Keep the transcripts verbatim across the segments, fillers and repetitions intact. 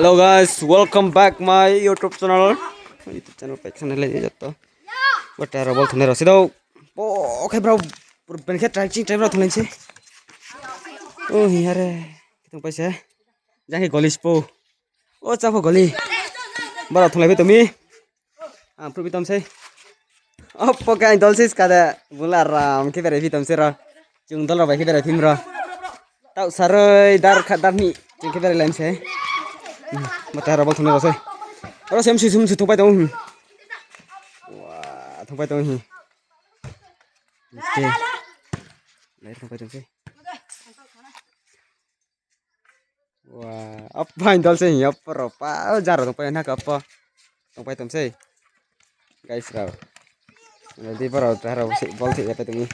Hello guys, welcome back my YouTube channel. YouTube channel pai khna lai joto. Bata rao bol thungnai rao se dou. Po khe brao, pur ben khe try ching try brao thunglai se. O hi are. Thung pai se. Jang khe goli spo. O chapho goli. Brao thunglai bai tong mi. Ang phruh bai tong sei. Opo khe ang dol se ska de. Bula ram khe berai phi tong sei ro. Chung dol rao bai khe berai phim ro. Taoh saroi dar kha dar ni. Chung khe berai lai se. Hmm, mata rao bol thungnai rao sei. Oro sem su sum su thung pai tong. Hmm. Wa, thung pai tong hi. Oke. Lai thung pai tong sei. Wa, apa ang dol se hi, apa rao pa, o jara tong pai na ka apa. Tong pai tong sei. Guys rao. Di brao ta rao se bol se ya pai tong ni.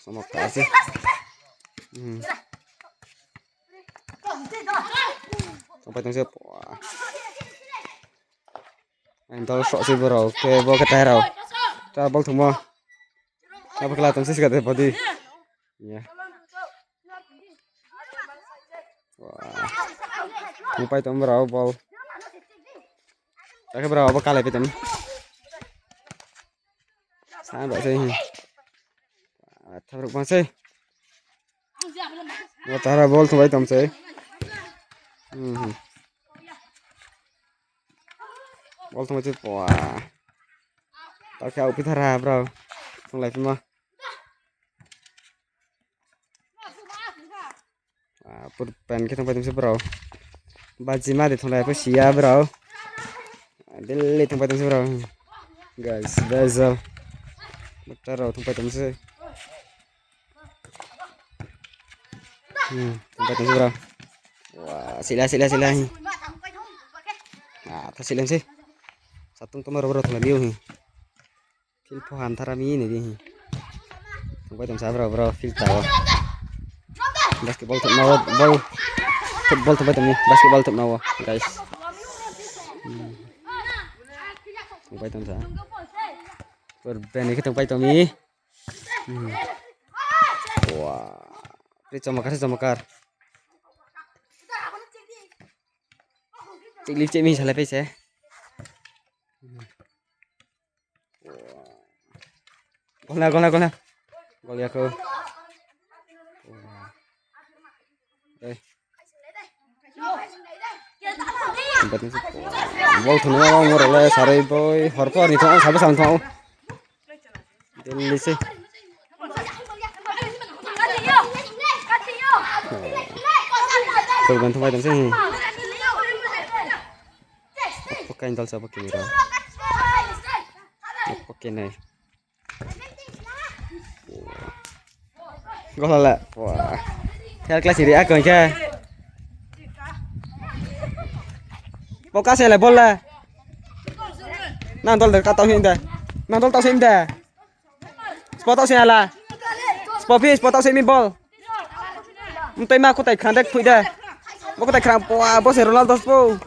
Sama ka se. Hmm. Tong pai tong sei. Wa. Ang dol sok se brao, ke bo khe ta rao. Ta bol thungmo. Abo khe la tong se ska de body. Ya. Wa. Thung pai tong brao bol. Ta khe brao abo kalai pai tong. Sa ba se hi. Thabruk bang sei. Wa, ta rao bol thung pai tong sei. Hmm. Bol thung pai sei, wa. Ta khe au pi thara brao. Thunglai phima. Ah, pur pen khe thung pai tong se brao. Bajima de thunglai pho si ya brao. Daily thung pai tong se brao. Guys, guys, ah. Bata rao thung pai tong se. Hmm, thung pai tong se brao. Wa, sila, sila, sila hi. Ah, ta sila se. Satung tongma rao brao thunglai bi ou hi. Field pho hamthara mi nai di hi. Thung pai tong sa brao, brao field ta o. Basketball thopna o, ball. Football thung pai tong mi, basketball thopna o, guys. Hmm. Thung pai tong sa. Pur ben khe thung pai tong mi. Hmm. Wa. Pri chomakar, chomakar. Tik lip chemi salai pai se. Golna, golna, golna. Gol ya kho. Ei. Bol thungnai ma mung rao le saroi boi. Hor por ni thung, sabo sam thung. Delhi se. Kurban thung pai tong se. Oke, dal sa oke ra. Oke nai. Gola le. Wah. Third class ri akon khe. Bo ka se le bol le. Nang dol de ka tau him de. Nang dol tau him de. Spot out se hala. Spot phi, spot out se mi ball. Mtoi ma kutai khrang dek thui de. Bo kutai khrang, pua, bo se Ronaldo spo.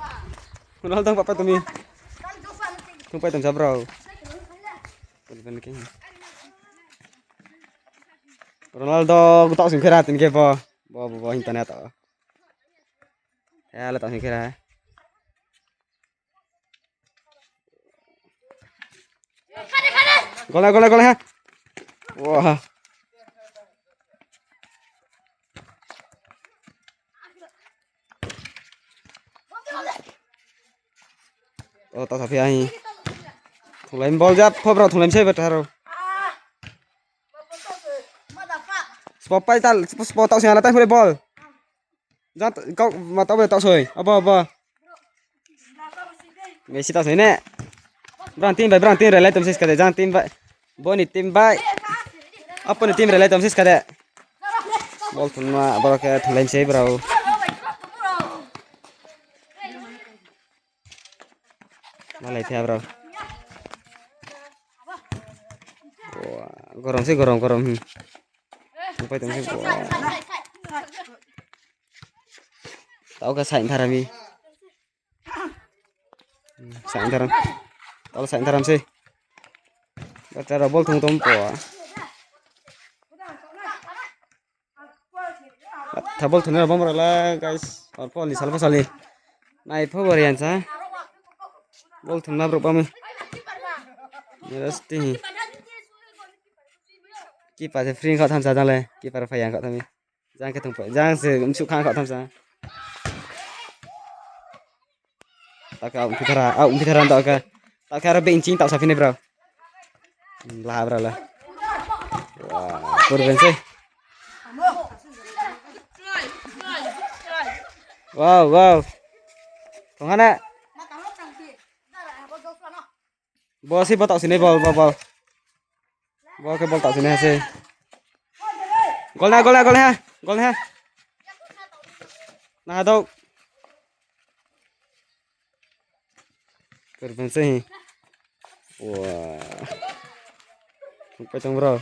Ronaldo pa pa tumi. Thung pai tong sa bro. Ronaldo kutok sing khera tin ke bo. Bo, bo, bo, internet. Ya, le tau sing khera. Gola, gola, gola, ha. Wah. Oh, tak tapi ai. Thunglai ball jap, pho bro, thunglai se betar. Spot pai tal, spot tau sing ala tai ball. Jang kau ma tau bai tau soi. Abo, abo. Messi tau soi ne. Brang team bai, brang team rally tom sis kade, jang team bai. Bo ni team bai. Apo ni team rally tom sis kade. Ball thunma, ball khe thunglai se bro. Malai thia bro. Wah, gorom se gorom, gorom. Hmm. Tungpai tong se, wah. Tau khe sain tharam mi. Hmm, sain tharam. Tau sain tharam se. Bacha rao ball thung tom po. Tha ball thunai rao bom rao la, guys. Or pho ni sal pho sal ni. Nai pho bor yan sa. Bol thumna brouh bami. Nero sti hi. Keeper se free khaoh tham sa jang le. Keeper phai yang khaoh tham mi. Jang khe thung phai. Jang se msuh khang khaoh tham sa. Taoh khe au mphi thara, au mphi thara taoh khe. Taoh khe aro be inching taoh sa phini brao. Hmm, laha brao le. Wah, purben se. Wow, wow. Thong ha na. Bo se bo taoh sini bol, bol, bol. Bo khe bol taoh sini ha se. Gol na, gol na, gol na ha. Gol na ha. Na ha dou. Purben se hi. Wah. Thung pai tong brao.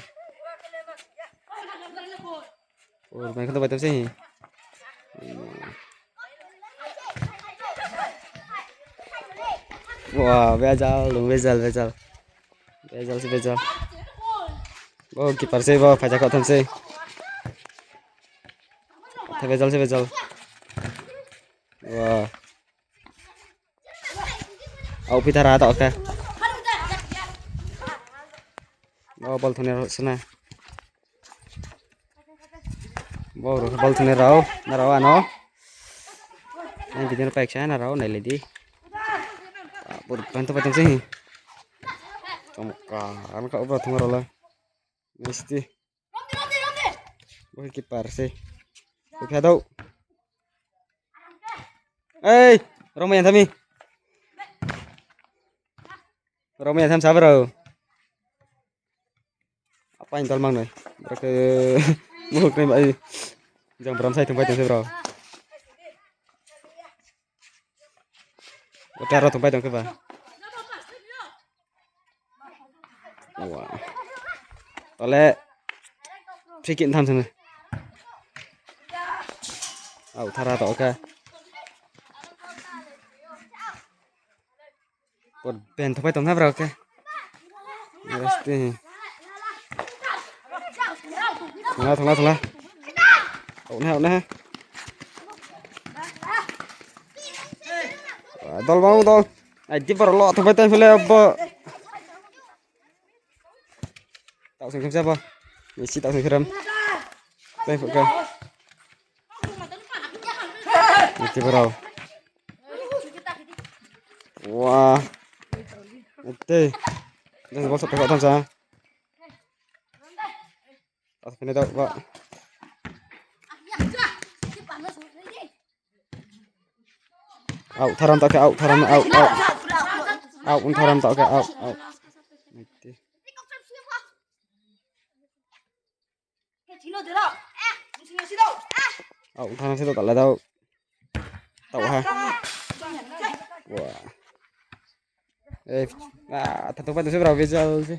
Purben khe thung pai tong se hi. Wah, bejal, lung bejal, bejal. Bejal se bejal. Bo keeper se bo, phaisa khaoh tham se. Tha bejal se bejal. Wah. Au phi thara taoh khe. Bo bol thungnai rao sna. Bo rao bol thungnai rao, na rao ano. Ang video no paiksa na rao nailai di. Purben thung pai tong se hi. Chomkar ano kha bro thung rao la. Misti. Bo khe keeper se. Bo khe dou. Ei, rao mai yang tham mi. Rao mai yang tham sa brao. Apa ni dol mang noi. Brao khe muhuk nai bai. Jang bram sai thung pai tong se brao. Bo taro thung pai tong khe ba. Wah. Tole free kick tham sini. Au thara taoh khe. Purben thung pai tong na brao khe. Resti. Thung la, thung la, thung la. Au na, au na. Dol bang dol. Ai di bor lo thung pai tong phai le bo. Taoh sing khe sa bo. Ni si taoh sing khe ram. Tong phuh khe. Ni ti bor. Wah. Ete. Jang bol sop khe tham sa. Taoh sing khe dou ba. Au tharam taoh khe, au tharam, au, au. Au, un tharam taoh khe, au, au. Ete. Au, thana se to tala dau. Tau ha. Wah. Eh, ah, tha thung pai tong se brao bejal se.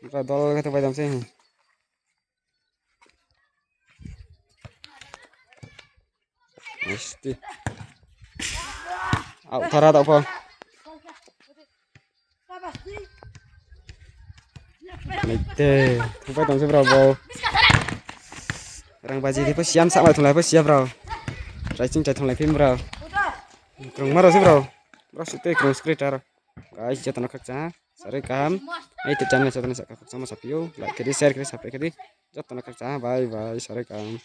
Brao dol khe thung pai tong se. Misti. Au, thara tau pho. Naite, thungpai tong se brao bo. Rang baji khe pho siya, msa mai thunglai pho siya brao. Raising chai thunglai phi brao. Krungma rao se brao. Brao se tei krung screen tar. Guys, joto no khakchang ha. Sarui kaham. Ai te channel joto no sa khakchangma saphi ou. Like khe di, share khe di, subscribe khe di. Joto no khakchang ha. Bye bye. Sarui kaham.